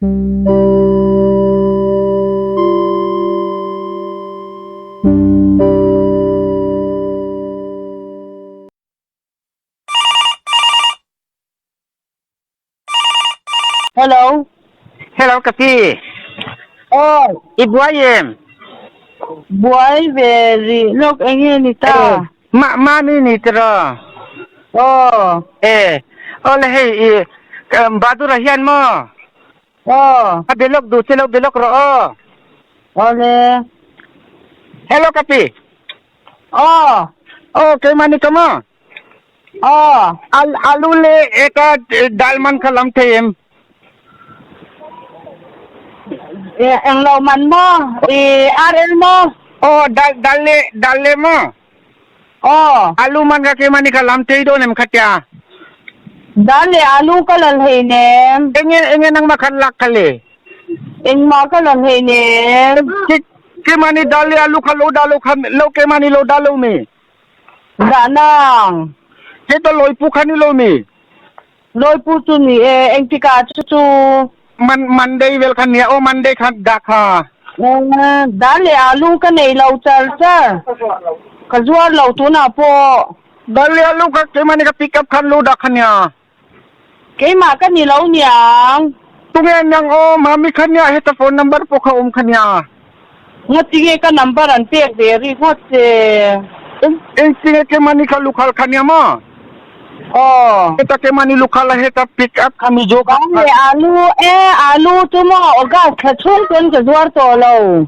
Hello. Hello ka pi. Aw. I buai em? Buai ve rih lawk enge ni ta? Eh, ma mami ni tiraw? Aw. Eh, awle hei i Badura hian maw? Aw. A be lawk duh che lo be lawk rawh aw. Awle. Hello ka pi. Aw. Aw keimah ni ka maw? Aw. Al alu le eka dal man kha lam thei em? Eng lo man maw? I RL maw? Aw dal dal le dal le maw? Aw. Alu man kha keimah ni kha lam thei dawn em khatia? Dal le alu ka la hlei nem. Enge enge nangmah khan lak kha le? Engmah ka la hlei nem. Keimah ni dal le alu kha lo dah lo kha lo keimah ni lo dah lo mi? Dah nang. He to lawipu kha ni lo mi? Lawipu chu ni e, engtikah chu chu? Man Monday vel kha nia aw Monday kha dah kha. Dah le alu ka nei lo char char. Ka zuar lo tunah pawh. Dah le alu kha keimah nih ka pick up khan lo dah kha nia. Keimah ka ni lo niang. Tunge niang aw mami kha nia heta phone number pawh kha awm kha nia. Ngatinge ka number an pek ve rih ngawt che. Eng engtinge keimahni kha lukhal kha nia maw? Aw. Heta keimahni lukhal a heta pick up kha mizo Kan le alu e alu chu maw August thla chhung chuan ka zuar tawh lo.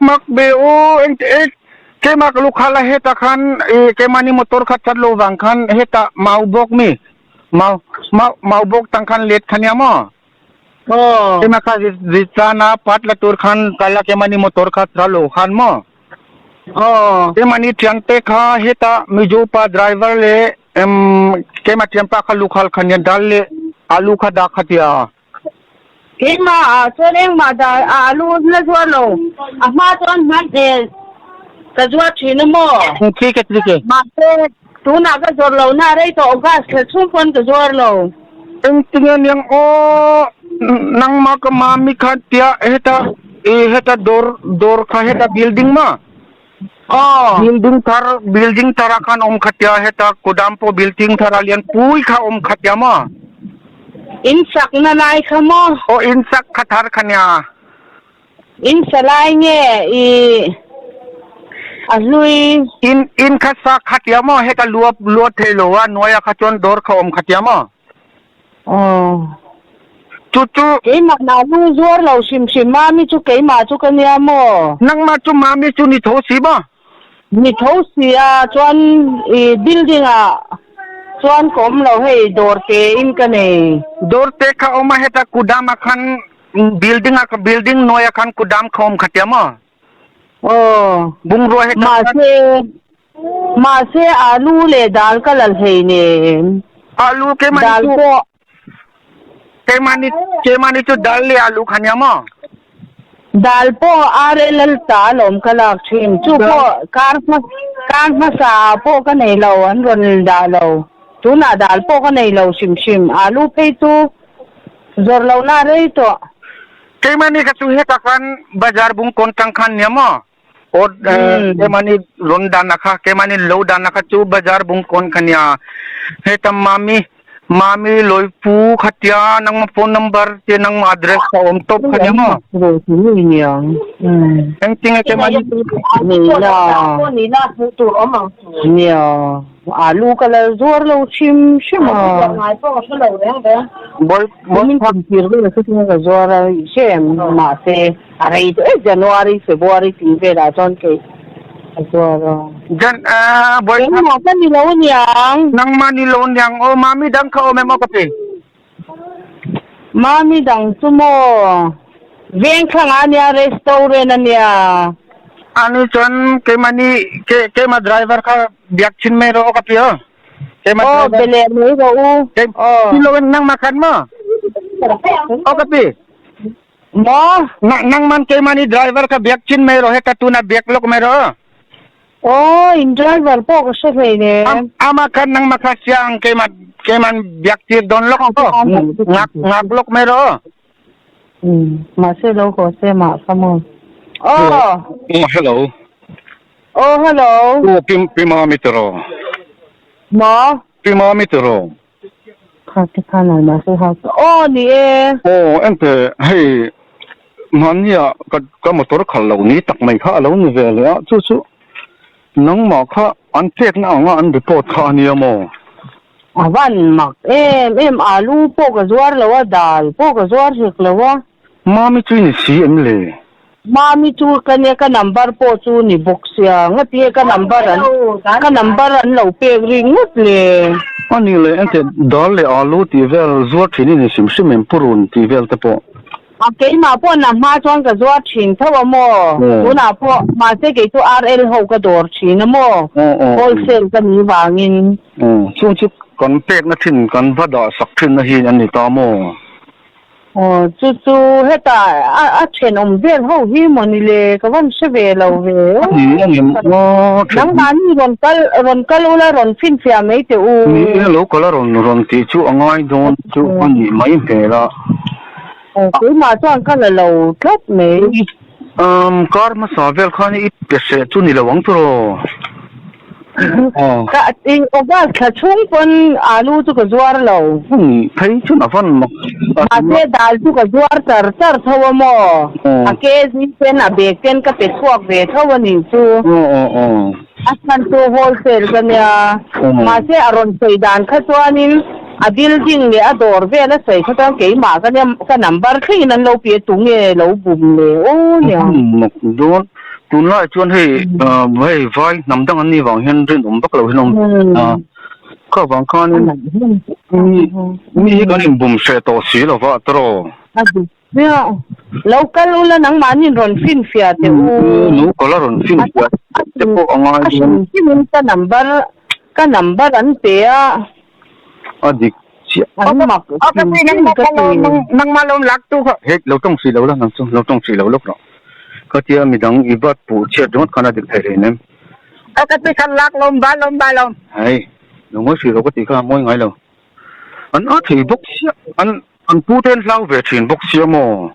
Mak be aw eng e keimah ka lukhal a heta khan e keimahni motor kha chat lo vang khan heta mau bawk mi. Mau mau mau bawk tang khan let kha nia maw? Aw. Keimah kha ritana pat la tur khan kala keimahni motor kha thra lo khan maw? Aw. Keimahni thiante kha heta Mizo pa driver le em keimah thianpa kha lukhal kha nia dal le alu kha dah kha tia. Keimah ah chuan engmah dah alu la zuar lo. A hma chuan hman eh ka zuar thin a maw? Thik e thik e. Mahse tunah ka zawrh lo na rei tawh August thla chhung pawn ka zuar lo. Engtinge niang aw nangmah ka mami kha tia heta i heta dawr dawr kha heta building ma? Aw. Building thar building thar ah khan awm kha tia heta kudam pawh building thar a lian pui kha awm kha tia maw? In sakna lai kha maw? Aw in sak kha thar kha nia. In sa lai nge i a hlui? In in kha sa kha tia maw heta lua lua thei lo a nuai ah kha chuan dawr kha awm kha tia maw? Aw. Chu chu. Keimah na lu zuar lo hrim hrim Mami chu keimah chu ka nia maw? Nangmah chu Mami chu ni tho si maw? Ni tho si a, chuan i building ah chuan ka awm lo hei dawr te in ka nei. Dawr te kha awm a heta kudam ah khan building ah building hnuai ah khan kudam kha awm kha tia maw? Aw. Bungrua heta khan. Mahse Mahse alu leh dal ka la hlei nem. Alu keimahni Dal chu pawh. Keimahni keimahni chu dal leh alu kha nia maw? Dal pawh RLL ta alawm ka lak thin. Chu pawh kar hma kar hmasa ah pawh ka nei lo an rawn dah lo. Tunah dal pawh ka nei lo hrim hrim. Alu phei chu zawrh lohna a rei tawh. Keimahni kha chu hetah khan bazar bungkawn tang khan nia maw? Aw keimahni rawn danna kha keimahni lo danna kha chu bazar bungkawn kha nia heta mami mami lawipu kha tia nangma phone number te nangma address kha awm tawp kha nia maw engtinge keimahni Nia alu ka la zuar lo hrim hrim a min tir vel chu tinge ka zuar a i hre em mahse A rei deuh e, January, February tih velah chuan kei a zuar a. Jan ah boy Engmah ka ni lo aniang. Nangmah ni lo aniang aw mami dang kha awm em aw ka ti. Mami dang chu maw vengthlang ah ania restaurant ania. Ani chuan keimahni ke keimah driver kha biak thin mai rawh aw ka ti aw. Keimah Aw driver. be leh mai rawh u. Aw. Ti lo in nangmah khan maw? Aw ka ti. Maw? Nangman keimahni driver kha biak chin mai rawh heta tuna biak lawk mai rawh. Aw, in driver pawh ka hre hlei ne. Ama khan nangmah kha sia ang keimah keiman biak tir dawn lawk aw. Ngak ngak lawk mai rawh. Umm mahse lo haw se mah ka maw. Aw. Aw hello. Aw hello. Aw pi pi mami tiraw. Maw. Pi mami tiraw. Kha te khan al mahse ha aw ni e. Aw ente hei mahnia ka ka motor khalh loh ni tak mai kha a lo ni ve leh a chu chu nangmah kha an pekna anga an report kha a nia maw. A van mak em em alu pawh ka zuar lo a dal pawh ka zuar hek lo a. Mami chu i ni si em le? Mami chu ka nia ka number pawh chu ni bawk sia ngatinge ka number an ka number an lo pek ri ngawt le. A ni le engte dal leh alu tih vel zuar thin i ni hrim hrim em purun tih vel te pawh. A keimah pawh na hma chuan ka zuar thin tho a maw? Tunah pawh mahse kei chu RL ho ka dawr thin a maw? Wholesale ka nih vangin. Chung chu kan pekna thin kan va dah sak thinna hi an ni ta maw? Aw chu chu hetah a thenawm vel ho hi maw ni le ka van hre ve lo ve. Ni a ngem aw thenawm. Nangmahni rawn kal rawn kal ula rawn finfiah mai teh u. Ni e lo kal a rawn rawn tih chu a ngai dawn chu a nih mai hmel a. Aw keimah chuan ka la lo tlat mai. Umm kar hmasa vel khan i pe hreh chu ni lo ang tiraw? Aw. Ka August thla chhung pawn alu chu ka zuar lo. Heng phei chuan a van mak. Mahse dal chu ka zuar char char tho a maw? A kg ten a bag ten ka pe chhuak ve tho a nih chu. Aw aw aw. A chhan chu wholesale ka nia. Mahse a rawn sawi dan kha chuanin A building leh a dawr vel a sawi kha chuan keimah ka nia ka number thlengin an lo pi a tunge lo bum le aw nia. Mak dawn tunlai chuan hei hei vai hnam dang an nih vang hian rinawm vak lo hian awm a kha vang khanin mi mi hi kan inbum hreh tawh si lo va tawrh. A dik chiah lo kal ula nangmahni rawn finfiah teh u. Lo kal a rawn finfiah te pawh a ngai dawn. A hrim hrimin ka number ka number an pe a. A dik chiah. An mak hrim hrim ka ti. Nangmah lo lak tu kha. Hei lo tawng hrih lo la nang chu lo tawng hrih lo lawk rawh. Khatia midang i bat puh chhiat ringawt khan a dik thei hlei nem. A ka ti khan lak lawm ba lawm ba lawm. Hei lo ngawi hrih lo ka tih kha a mawi ngai lo. An a thei bawk chiah an an pu te an hlau ve thin bawk sia maw.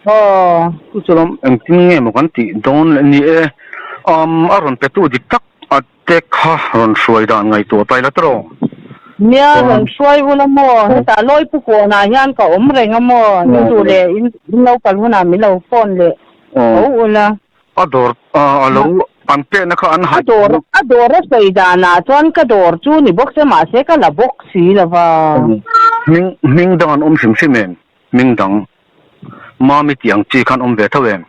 Aw. Chu chu lawm engtin nge maw kan tih dawn le ni e. Um a rawn pe tu dik tak a Te kha rawn hruai dan ngaihtuah ta ila tawh. Nia rawn hruai ula maw? Hetah Lawipu kawnah hian ka awm reng a maw? In duh leh in lo kal hunah min lo phone leh tho ula. A dawr a lo an pekna kha an A dawr a dawr a sawi danah chuan ka dawr chu ni bawk se mahse ka la bawk si lo va. Hming hming dang an awm hrim hrim em? Hming dang Mami tih ang chi khan awm ve tho em?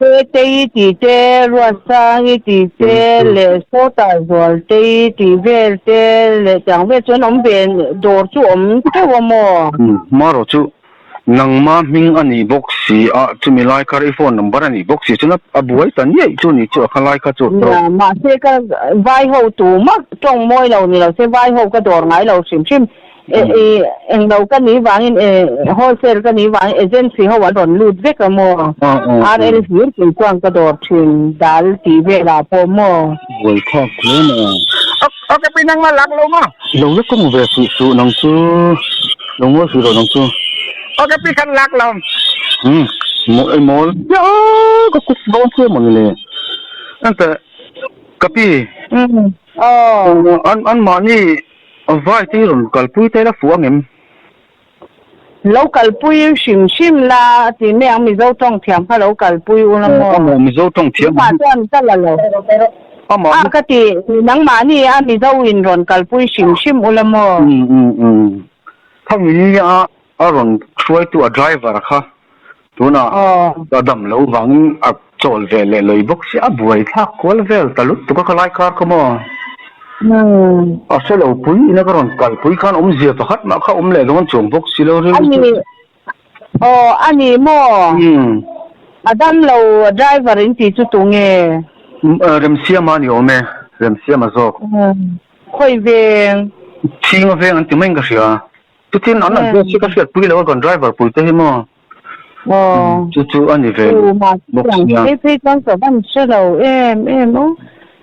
Tetei tih te, Ruatsangi tih te leh Sawta Zualtei tih vel te leh tiang vel chuan awm ve dawr chu awm teuh a maw? Marawh chu nangma hming a nih bawk si a, chumi lai kha i phone number a nih bawk si chuan a buai ta niaih chu ni chu a kha lai kha chu. Nia, mahse ka vai ho tu mah tawng mawi lo ni lo se vai ho ka dawr ngai lo hrim hrim. Englo ka nih vangin wholesale ka nih vangin agency ho an rawn lut vek a maw? RL hlir kei chuan ka dawr thin dal tih velah pawh maw? Buai thlak hle mai. Ok pi nang ma lak lo maw? Lo la kawng ve suh suh nang chu lo ngawi hrih rawh nang chu. Ok pi khan lak lo. Umm mawl mawl ka kut dawn che mawni le. Ente ka pi. Umm aw. An an mahni Vai te hi rawn kalpui te la fuh ang em? Lo kalpui hrim hrim la a ti mai ang, Mizo tawng thiam kha lo kalpui ula maw? Amaw Mizo tawng thiam ang. Nangmah chuan ka la lo. Amah. A ka ti, nangmahni a Mizo in rawn kalpui hrim hrim ula maw? Um um um. Khami ni a a rawn hruaitu a driver kha tunah a dam lo vangin a chawl ve leh lawih bawk sia a buai thlak kual vel ta lutuk a ka lai kar kha maw. A hre lo pui ina ka rawn kalpui khan awmzia pakhat mah kha awm leh dawn chuang bawk si lo rilru chu. Ani aw ani maw a dam lo driver in tih chu tunge? Remsiama a ni awm e, Remsiama zawk. Khawi veng? Chhinga veng an ti maiin ka hria. Chutin an address hi ka hriatpui lo a kan driver pui te hi maw? Aw. Chu chu a ni ve bawk sia. Phei phei chuan ka van hre lo em em aw.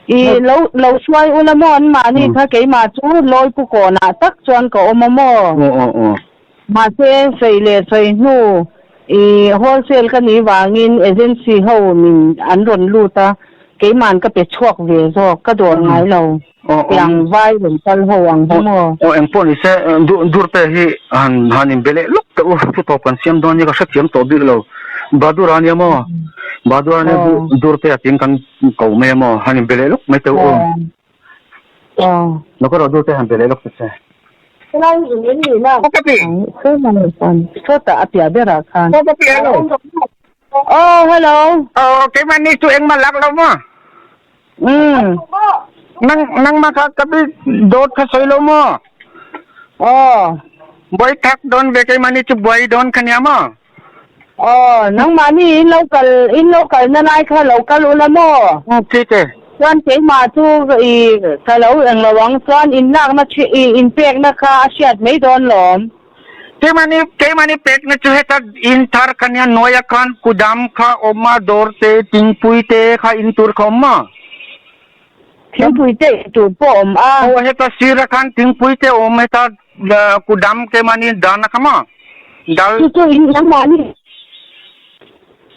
I lo lo hruai ula maw an mahni kha keimah chu Lawipu kawnah tak chuan ka awm a maw? Aw aw aw. Mahse sawi leh sawi hnu. I wholesale ka nih vangin agency ho min an rawn lut a, keiman ka pe chhuak ve zawk, ka dawr ngai lo. Tiang vai rawn kal ho ang hi maw? Aw engpawh ni se, dur te hi han han inbe leh lawk teh u, thu tawp kan siam dawn nia ka hrethiam tawh bik lo. Badur a nia maw? Badur a nia dur te a ting kan ko mai a maw? Han inbe leh lawk mai teh u. Lo ka rawh dur te han be leh lawk ta che. Helai in in nih na. Aw ka pi. Sawtah a piah berah khan. Aw ka pi hello. Aw hello. Aw keimah ni chu engmah lak lo maw? Umm. Nang nangmah kha ka pi dawt kha sawi lo maw? Aw. Buai thak dawn ve keimah ni chu buai dawn kha nia maw? Aw, nangmah ni in lo kal in lo kalna lai kha lo kal ula maw? Umm thik e. Chuan keimah chu i ka lo eng lo ang chuan in lakna thi i in pekna kha a hriat mai dawn lawm. Keimahni keimahni pekna chu heta in thar kha nia hnuaia khan kudam kha awm a dawr te thingpui te kha in tur kha awm a. Thingpui te in tur pawh awm a. Aw heta sira khan thingpui te awm heta kudam keimahni dahna kha maw dal. Chu chu in nangmahni.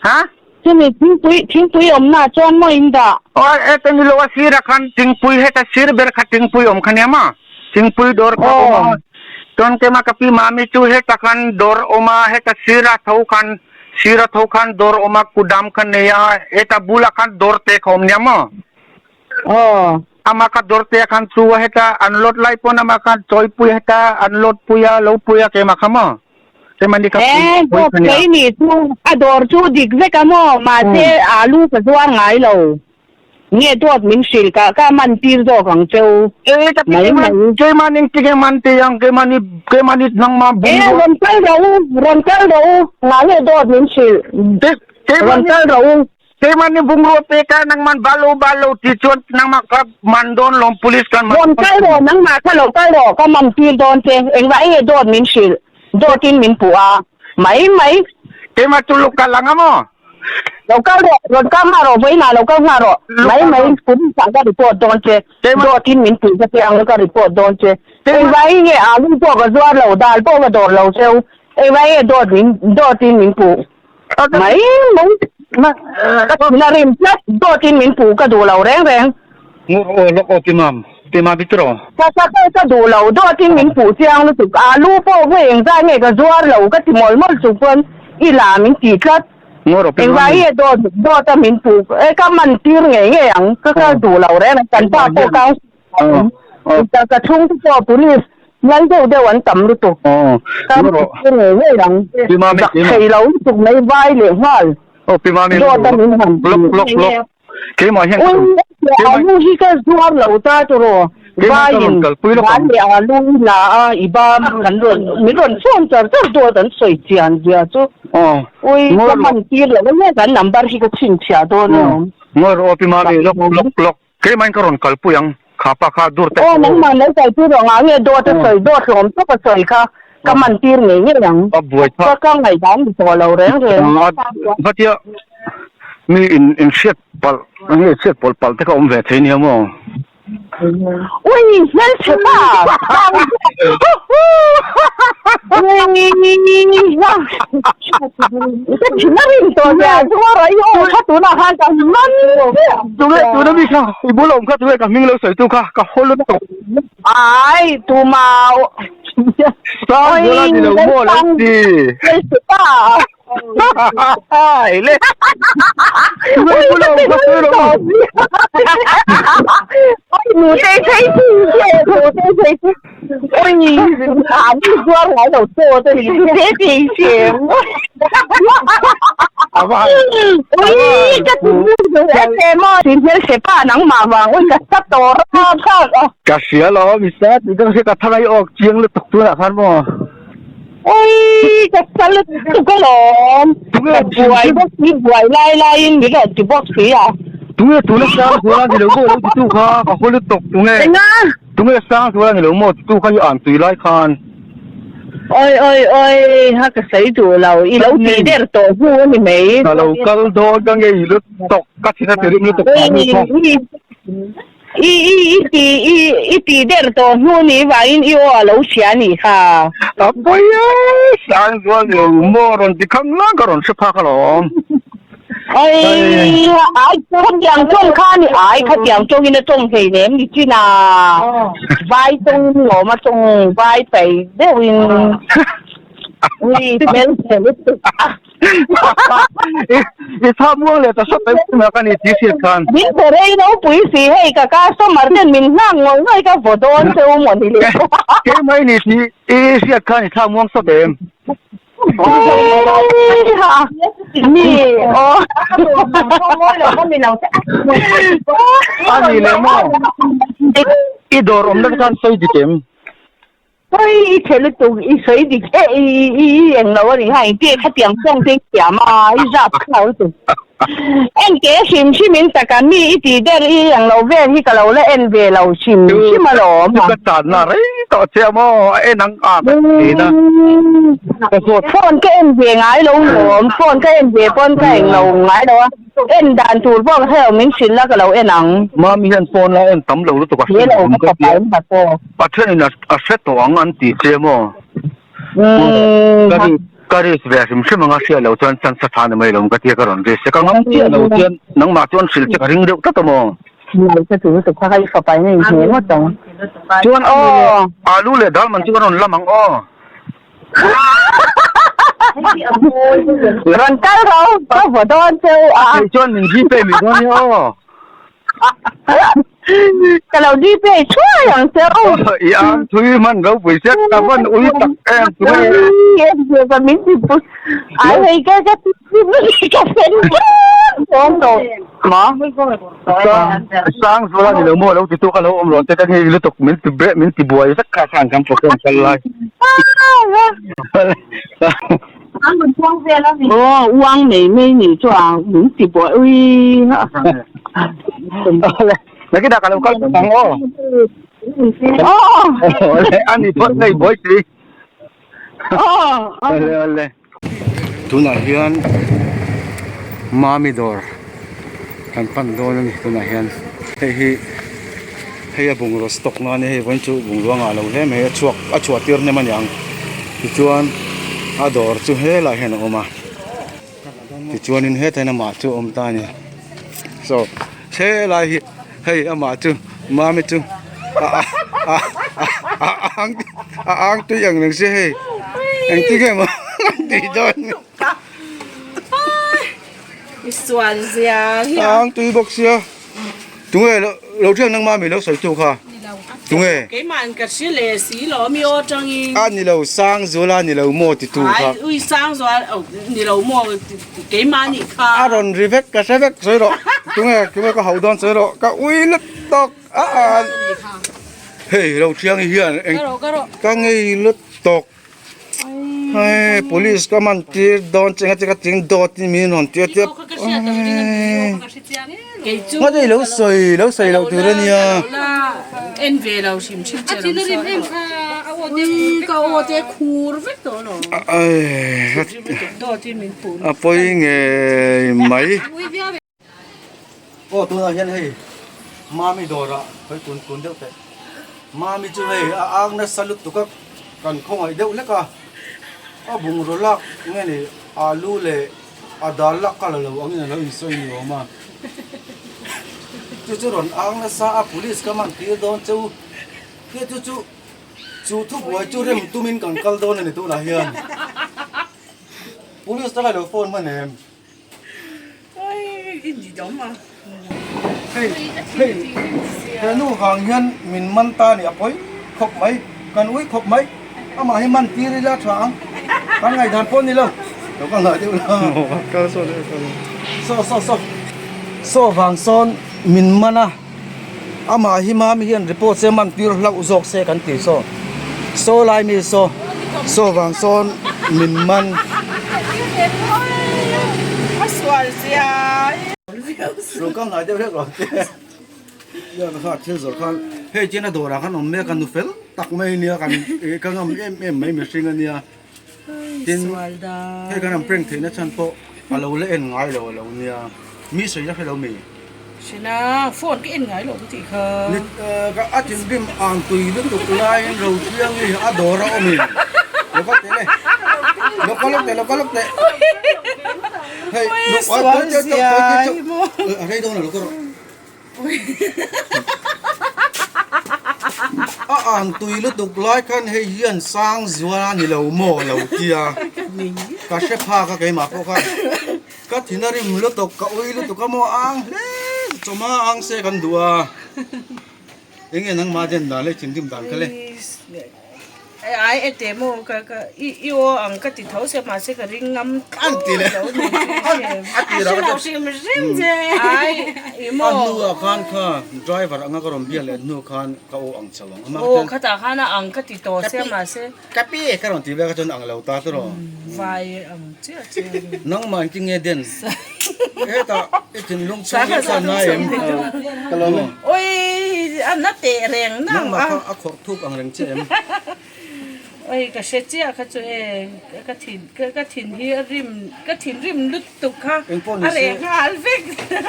Ha? Chumi thingpui thingpui awmna chuan maw in dah? Aw heta ni lo a sirah khan thingpui heta sir ber kha thingpui awm kha nia maw? Thingpui dawr kha awm a. Chuan keimah ka pi mami chu heta khan dawr awm a heta sirah tho khan sirah tho khan dawr awm a kudam kha nei a heta bulah khan dawr te kha awm nia maw? Aw. Amah kha dawr te khan chu a heta unload lai pawn amah khan chawi pui heta unload pui a lo pui a keimah kha maw? Eh, dawt mai ni chu a dawr chu dik vek a maw mahse alu ka zuar ngai lo nge dawt min hrilh ka ka man tir zawk ang cheu Eh, ka mai mai. Keimah ning ti man te ang keimah ni keimah ni nangma bung Eh, rawn kal rawh u, rawn kal rawh u, ngah nge dawt min hrilh. Rawn kal rawh u. Keimah ni bungrua pek a nangman balo balo ti chuan nangmah kha man dawn lawm police kan man. Rawn kal rawh nangmah kha lo kal rawh ka man tir dawn che engvah enge dawt min hrilh dawt in min puh a mai mai. Keimah chu lo kal ang a maw? Lo kal rawh rawn kal nghah rawh vawiinah lo kal nghah rawh mai mai police ah ka report dawn che dawt in min puh ka che ang ka report dawn che engvah enge alu pawh ka zuar lo dal pawh ka dawr lo cheu engvah enge dawt min dawt in min puh. Mai mai ka thin a rim tlat dawtin min puh ka duh lo reng reng. Ngur aw lawk aw Timam, Timam i tiraw? Ka ka ka duh lo dawtin min puh chiang lutuk alu pawh vawi engzah nge ka zuar lo ka ti mawlh mawlh chung chuan i la min tih tlat. Ngur aw Timam. Engvah nge dawt dawta min puh e ka man tir ngei ngei ang ka ka duh lo reng reng kan pa pawh kang Ka ka chhungte pawh police lal deuh deuh an tam lutuk. Ka hmu ngei ngei ang. Zak thei lo lutuk mai vai leh nghal. Dawt a min han ti. Ui alu hi ka zuar lo ta tawh Vaiin van leh alu i la a i bam kan rawn min rawn phone char char dawt an sawi chian zia chu. Ui ka hman tir lo ania kan number hi ka chhinchhiah dawn alawm. Keimahin ka rawn kalpui ang, kha pa kha dur te. Aw, nangmah lo kalpui rawh ngah nge dawt a sawi, dawt hlawm tawp a sawi kha ka man tir ngei ngei ang. A buai tha. Ka ka ngaihdan ni tawh lo reng reng. Khatia mi in in hriat palh, nge hriat pawlh palh te kha awm ve thei nia maw? Ui, hmelchhe pa! Ka thin a rim tawh zia zuar a i aw kha tunah khan ka man chiah. Tunge tuna mi kha i bul awm kha tunge ka hming lo sawi tu kha ka haw lutuk. Ai tuma Sang bulah ni lo maw lo ti. Pa. Ai le. Tunge i bul awm kha sawi lo maw. Oi nu te thei chi nu te thei chi. Oi, ani zuar ngai lo chaw te ni te ti chem. Ava. Oi, ka ti mu e te mo tin hmel che pa nang ma wang oi ka sa to ra kha. Ka hria lo mi sa ti ka hria ka thangai ok chiang le tuk tu na khan mo. Oi, ka sa le tu ka lom. Ka buai bawk si buai lai lai in mi rawn ti bawk si a. Tunge tuna sang zuala ni lo mo lo ti tu kha ka haw lutuk tunge. Enga? Tunge sang chu a ni lo maw titu kha hi an tui lai khan. Oi oi oi ha ka sawi duh lo i lo tih der tawh hnu a ni mai. Ka lo kal dawn ka ngei lutuk ka thin a ti rim lutuk Oi. I i i ti i i ti der tawh hnu ni vangin i aw a lo hria nih kha. A pawi e, Sangzual lo maw rawn ti khang lang ka rawn hre phak alawm. Ai ai khatiang tawng kha ni ai khatiang tawngin a tawng hlei nem ni chin a vai tawngin lawm a tawng vai pai deuhin ui hmel chhe lutuk a. I tha muang leh ta sawt mai mai ka ni ti hriat khan. Min pe rei ropui si hei ka customer ten min nghak ngawih ngawih ka vaw dawn che u maw ni le. Keimah i ni ti i hriat khan i tha muang sawt em? Mi aw. A ni leh maw? I dawr awmna te khan sawi dik em? Oi i chhe lutuk i sawi dik e i i i eng lo a ni ha engtin khatiang tawng te i thiam a i zap khau lutuk. En ke hrim hrim in taka mi i tih der i eng lo vel hi ka lo la en ve lo hrim hrim alawm a. Ka tanna rei tawh che a maw a en ang a ka ti thin a. Ka zawt. Phone ka en ve ngai lo lawm phone ka en ve pawn ka eng lo ngai lo a. En dan tur pawh ka hre lo min hrilh la ka lo en ang. Mami hian phone la en tam lo lutuk a hre lo awm ka tia. Pathianin a hre tawh ang an ti che maw? Ka ri ka risk ve hrim hrim anga hria lo chuan chance a tha ni mai lo ka tia ka rawn risk che ka ngam chiah lo chuan nangmah chuan hrilh che ka ring deuh tlat a maw? Chuan alu leh dal man chu ka rawn lam ang aw. Rawn kal ro ka vaw dawn che u a. Kei chuan min Gpay mai dawn nia aw. Ka lo Gpay thuai ang che u. I ang thui hman ropui sia ka van ui tak em chu nge. Ui ka min ti pui. Ai hei ka ka ka sen dawn tawh maw. Sang zuala ni lo maw lo ti tu ka lo awm rawn te ka ngei lutuk min ti bre min ti buai vek kha khan kan program kal lai. Aw uang nei mai ni chu a min ti buai ui. Nakinah ka lo kal ang aw. Aw. Ani phawt nei buai si. Awle awle. Tunah hian Mami dawr kan pan dawn a ni tunah hian hei hi hei a bungraw stock na a ni hei vawiin chu bungrua ngah lo hle mai a chhuak a chhuah tir hnem a ni ang tichuan a dawr chu helaiah hian a awm a tichuanin hetah hian amah chu a awm ta a ni saw helai hi. Hei amah chu Mami chu a a a ang a ang tui ang reng sia hei engtin nge maw an tih dawn ni a ang tui bawk sia tunge lo lo thiang nang Mami lo sawi tu kha tunge a ni lo Sangzuala ni lo maw ti tu kha A rawn ri vek ka hre vek sawi rawh tunge tunge ka hauh dawn sawi rawh ka ui lut tawk a a hei lo thiang hian eng ka ngei lut tawk hei police ka man tir dawn che nga ting dawt in min rawn tir tia nga te lo sawi lo sawi loh tur ania. A pawi ngei mai. Aw tunah hian hei Mami dawrah hawi kun kun deuh teh. Mami chu hei a ang nasa lutuk a kan khawngaih deuh hlek a. A bungraw lak nge ni alu leh a dal lak ka la lo angin a lo insawi ni awm a. Chu chu rawn ang nasa a police ka man tir dawn che u. Hei chu chu. Chu thubuai chu rem tumin kan kal dawn a ni tunah hian Police te kha ilo phone hman em? Hei hei he nu vang hian min man ta nih a pawi khawp mai kan ui khawp mai amah hi man tir ila tha ang kan ngaihdan pawh ni lo lo ka nghah deuh la saw saw saw saw vang sawn min man a. Amah hi mami hian report se man tir hlauh zawk se kan ti saw. Saw lai mi saw saw vang sawn min man. Rawng ngai deuh hlek rawh te. Ia ka kha thil zawrh khan hei chian a dawrah khan awm mek a nu fel tak mai ania kan ka ngam em em mai mihring ania. Tin hei kan rawn prank theihna chhan pawh a lo la en ngai lo a lo nia. Mi sawi la hre lo mi. Hrina, phone ka en ngai lo ka tih kha. Ka a thinrim ang tui lutuk laiin Rothiangi a dawr a awm in. Lo kal teh le. Lo kal lawk teh, lo kal lawk teh. Hei, lo kal teh teh teh teh teh. A rei dawn a lo kal rawh. A ang tui lutuk lai khan hei hian sang zual a ni lo maw lo tia. Ka hre phak a keimah pawh khan. Ka thin a rim lutuk, ka ui lutuk a maw ang hle chawma ang se kan duh a. Enge nangmah den dan leh thinrim dan kha le. Ai ete maw ka ka i i aw ang ka ti tho se mahse ka ring ngam An ti le. A ti lo hrim hrim che. Ai i maw. A hnuah khan kha driver anga ka rawn biak leh hnu khan ka aw ang chho ang. Aw khatah khan a ang ka ti tawh se mahse. Ka pi ka rawn ti vel kha chuan ang lo ta tawh rawh. Vai ang chiah chiah a ni. Nangmah engtin nge den? Hetah i thinlung chhung hi chuan nai em? Ka lawm e. Oi a na teh reng nang a. Nangmah kha a khawrh thuk ang reng che em? Oi ka hre chiah kha chu e ka thin ka thin hi a rim ka thin rim lutuk kha a reh nghal vek.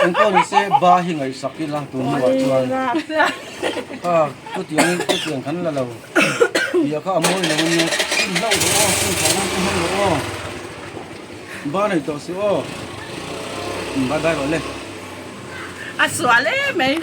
Engpawh ni se ba hi ngaihsak ila tun hnuah chuan. Kha chutiang chutiang kan la lo. Bia kha a mawi lo ania, sim hlauh rawh aw, sim thlah nan te hmang rawh aw. Ba nei tawh suh aw. Bye bye rawh le. A sual em mai.